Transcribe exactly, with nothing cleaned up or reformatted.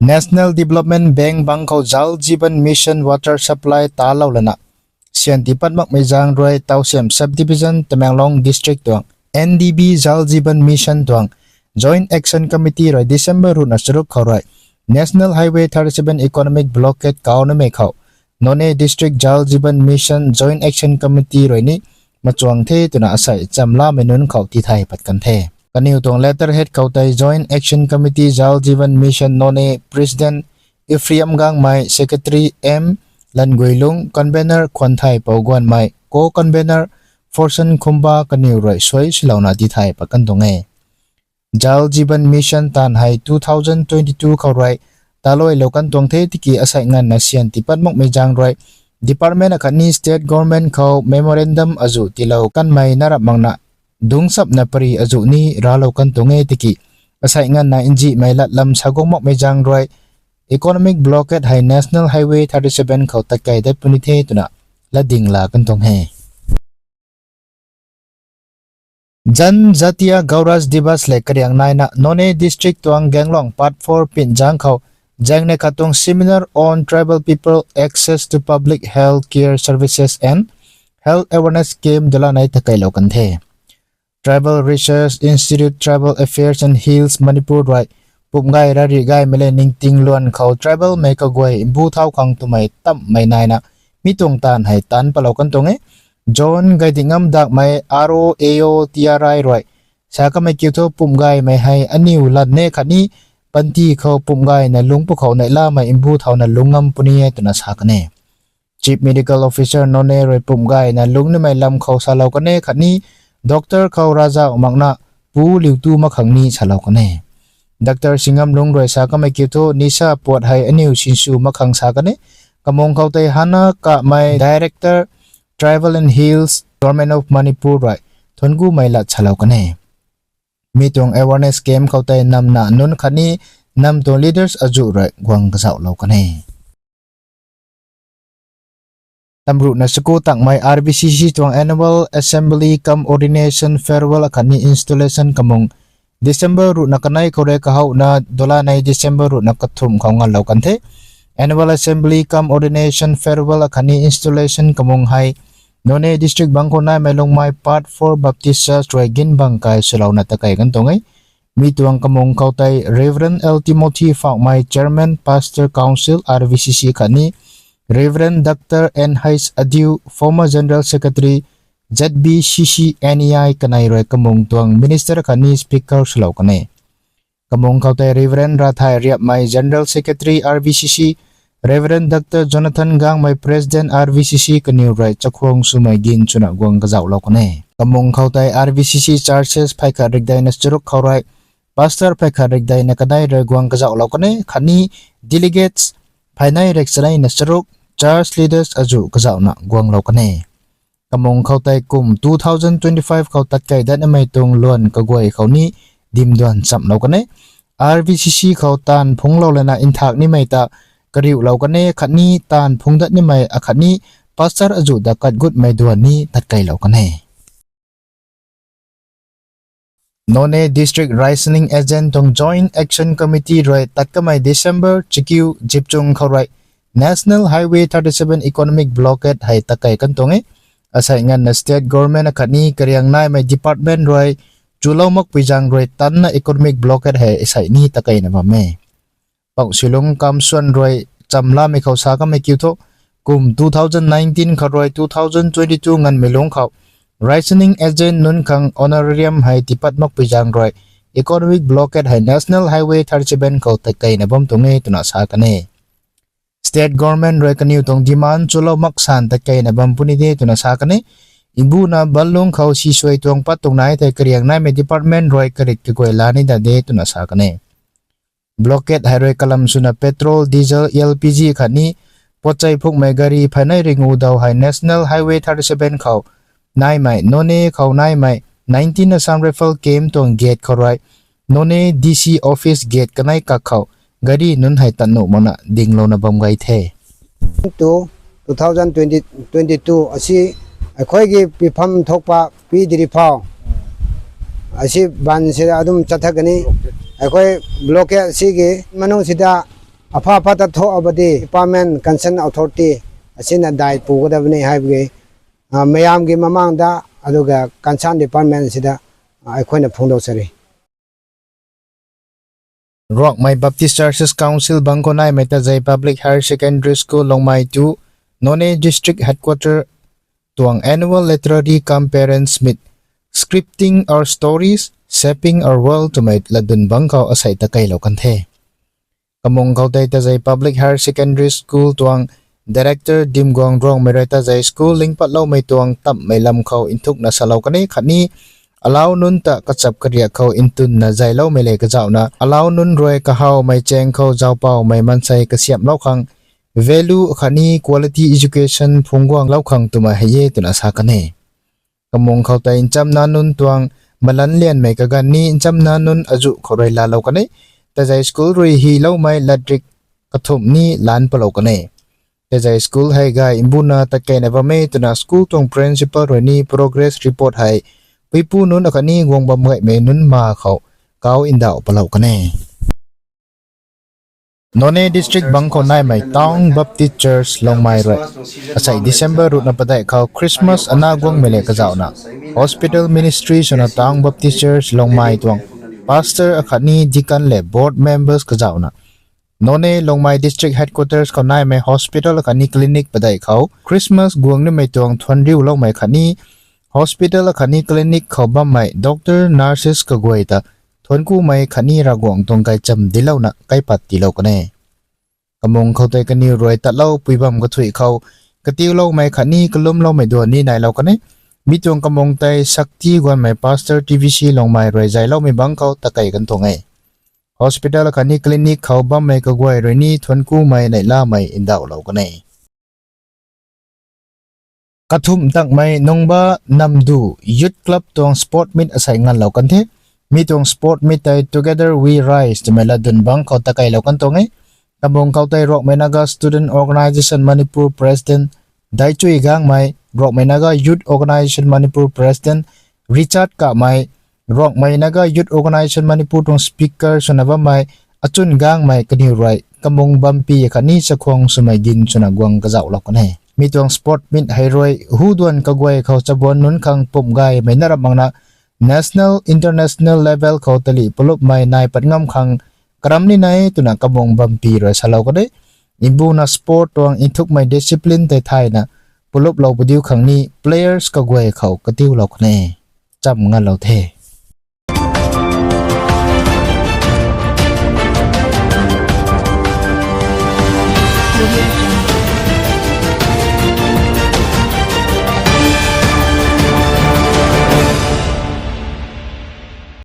National Development Bank bangc khou Jal Jeevan Mission water supply talou lana syan tii pat makmei zaeng rui Tousem Subdivision, Tamenglong District tuang N D B Jal Jeevan Mission tuang Joint Action Committee rui December ruhna charuk khou rui National Highway thirty-seven economic blockade kaunamei khou Noney District Jal Jeevan Mission Joint Action Committee rui ni machuang the twna asei chamlamei nunc khou tithay pat kan the. Kaniw tuang letterhead khou tei Joint Action Committee Jal Jeevan Mission Noney President Ephraim Gangmei, Secretary M Languilung, Convener Khwanthai Pouguanmei, Co-Convener Forson Khumba kaniw rui suai swlouna tithay pat kan tuang e. Jal Jeevan Mission taanv hei two thousand twenty-two khou rui taluailou kan tuang the tiki asei nganvna syan tii pat makmei zaeng rui department akhatni state government khou memorandum azuh tiilou kanmei na rap makna dungcchapna pary azuh ni raclou kan tuang e tiki asei nganvna nzihmei latlam saguang makmei zaeng rui economic blockade hei National Highway thirty-seven khou tatkei dat puni the twna latding la kan tuang e. Janjatiya Gaurav Diwas lev kariang naina Noney District tuang Genglong Part four pin zaeng khou zaengnei khat tuang seminar on tribal people access to public health care services and health awareness camp dulanei takeilou kan the. Tribal Research Institute, Tribal Affairs and Hills Manipur rui pumgay rarih gaymei lev ningting luan khou tribalmei kaguay mbu thau khang twmei tamhmei naina mi tuang taanv hei taanc patlou kan tuang e. John Gaidingam Dakmei, R O A O T R I rui sa kamei kiu thu pumgaymei hei aniw latne khatni panty khou pumgayna lungc pwkhou neihlamei mbu thauna lungc ngam puni e twna sa kan e. Chief Medical Officer Noney rui pumgayna lungc nimei lam khou salou kan e khatni doctor khou ravzauh makna pu liu tu mak khang ni salou kan e. Doctor Singamlung rui sa kamei kiu thu nisa puat hei aniw sinsw mak khang sa kan e. Kamung khou tei Hana Kamei, Director, Tribal and Hills, Government of Manipur rui thungcgumei lat salou kan e. Mi tuang awareness camp khou tei namna nunc khatni nam tuang leaders azuh rui guang kazauhlou kan e. Tamruhna chaku tangmei R B C C tuang Annual Assembly cum Ordination Farewell akhatni Installation kamung December ruhna kanei khou rui kahouna dulanei December ruhna kathumh khou nganlou kan the. Annual Assembly cum Ordination Farewell akhatni Installation kamung hei Noney District bangc khou naimei Lungmei Part four Baptist Church rui gin bang kai swlouna takei kan tuang e. Mi tuang kamung khou tei Reverend L Timothy Phakmei, Chairman, Pastor Council, R B C C khatni Reverend Doctor N H Adiu, former General Secretary, Z B C C N E I kanei rui kamung tuang minister khatni speaker swlou kan e. Kamung khou tei Reverend Rathai Riapmei, General Secretary, R B C C, Reverend Doctor Jonathan Gangmei, President, R B C C kaniw rui chakhwang swmei gin swna guang kazauhlou kan e. Kamung khou tei R B C C churches phay khat rikdeina charuk khou rui pastor phay khat rikdeina kanei rui guang kazauhlou kan e khatni delegates phay nei rikchaneina charuk church leaders azuh kazauhna guanglou kan e. Kamung khou tei kum two thousand twenty-five khou tatkei dat nimei tuang luan kaguay khou ni dimduan chamlou kan e. R B C C khou taanv phungclou lana nthak nimei ta kariulou kan e khatni taanv phungc dat nimei akhatni pastor azuh ta katgutmei duan ni tatkeilou kan e. Noney District Rationing Agent tuang Joint Action Committee rui tat kamei December chakiu zipchung khou rui National Highway thirty-seven economic blockade hei takei kan tuang e. Asei nganvna state government akhatni kariang naimei department rui chulou makpui zaeng rui tanna economic blockade hei asei ni takeina bam e. Pou Silung Kamsuan rui chamlamei khou sa kamei kiu thu, kum two thousand nineteen khou rui two thousand twenty-two nganvmei lungc khou rationing agent nunc khang honorarium hei tiipat makpui zaeng rui economic blockade hei National Highway thirty-seven khou tatkeina bam tuang e twna sa kan e. State government rui kaniw tuang demand chulou mak san tatkeina bam puni de twna sa kan e. Mbuna banlung khou sisuai tuang pat tuang nai thei kariang naimei department rui karik kaguay la ni da de twna sa kan e. Blockade hei rui kalam swna petrol, diesel, L P G khatni potchei phukmei gari phay nei ringu daw hei National Highway thirty-seven khou naimei, Noney khou naimei nineteen Assam Rifle camp tuang gate khou rui Noney D C office gate kanei kak khou gari nunc hei tat nuh makna dinglouna bam gay the. To two thousand twenty, twenty-two ꯑꯁꯤ ꯑꯩꯈꯣꯏꯒꯤ ꯄꯤꯐꯝ ꯊꯣꯛꯄ ꯄꯤꯗ꯭ꯔꯤ ꯐꯥꯎ ꯑꯁꯤ ꯕꯟꯁꯤꯗ ꯑꯗꯨꯝ ꯆꯠꯊꯒꯅꯤ꯫ ꯑꯩꯈꯣꯏ ꯕ꯭ꯂꯣꯀꯦꯠ ꯑꯁꯤꯒꯤ ꯃꯅꯨꯡꯁꯤꯗ ꯑꯐ ꯑꯐꯠꯇ ꯊꯣꯛꯑꯕꯗꯤ department concern authority ꯑꯁꯤꯅ ꯗꯥꯏ ꯄꯨꯒꯗꯕꯅꯤ ꯍꯥꯏꯕꯒꯤ, ꯑ, ꯃꯌꯥꯝꯒꯤ ꯃꯃꯥꯡꯗ ꯑꯗꯨꯒ concern department ꯑꯁꯤꯗ, ꯑ, ꯑꯩꯈꯣꯏꯅ ꯐꯣꯡꯗꯣꯛꯆꯔꯤ꯫ Rongmei Baptist Churches Council bang khou naimei Tazei Public Higher Secondary School Longmai tu Noney District Headquarter tuang Annual Literary cum Parents Meet, Scripting Our Stories, Shaping Our World twmei latdyn bang khou asei takeilou kan the. Kamung khou tei Tazei Public Higher Secondary School tuang Director Dimguang Rongmei rui Tazei School lingpatloumei tuang tamhmei lam khou nthukna salou kan e khatni alau nunc ta kachap kariak khou ntunna zayloumei le kazauhna alau nunc rui kahawmei chaeng khou zaupaumei maansei kasiamhlou khang, value khatni quality education phungc guanglou khang twmei hei e twna sa kan e. Kamung khou tei nchamna nunc tuang malanc lianmei kaganv ni nchamna nunc azuh khou rui laalou kan e. Tazei School rui hyloumei latrik kathumh ni lanc palou kan e. Tazei School hei gay mbuna tatkeina bam e twna school tuang principal rui ni progress report hei puipu nunc akhatni guang bam gaymei nunc ma khou kau ndauh palou kan e. Noney District bang khou naimei Town Baptist Church Longmai rui asei December ruhna padeih khou Christmas ana guangmei le kazauhna hospital ministry swna Town Baptist Church Longmai tuang pastor akhatni deacon le board members kazauhna Noney Longmai District Headquarters khou naimei hospital akhatni clinic padeih khou Christmas guang nimei tuang thuanriuloumei khatni hospital akhatni clinic khou bammei doctor, nurses kaguay ta thuanckumei khatni Ravguangc tuang gaychamv dinclouna kaipat tiilou kan e. Kamung khou tei kaniw rui tatlou pui bam kathuih khou katiuloumei khatni kalumloumei duan ni nailou kan e. Mi tuang kamung tei Shakti guangmei pastor T V C Longmai rui zayloumei bang khou takei kan tuang e. Hospital akhatni clinic khou bammei kaguay rui ni thuanckumei neihlamei ndauhlou kan e. Kathumh takmei Nungba Namdu Youth Club tuang sport meet asei nganlou kan the. Mi tuang sport meet tei Together We Rise twmei latdyn bang khou takeilou kan tuang e. Kamung khou tei Rongmei Naga Student Organisation Manipur President Daichui Gangmei, Rongmei Naga Youth Organisation Manipur President Richard Kamei, Rongmei Naga Youth Organisation Manipur tuang speaker swna bammei Achun Gangmei kaniw rui kamung bampi khatni chakhwang swmei dinc swna guang kazauhlou kan e. Mi tuang sport meet hei rui huduan kaguay khou chabuan nunc khang pumh gaymei na rap makna national, international level khou talih pulupmei nai pat ngam khang karam ni nai twna kamung bampi rui salou kan e. Mbuna sport tuang nthukmei discipline tei thayna puluplou padiu khang ni players kaguay khou katiulou kan e. Cham nganlou the.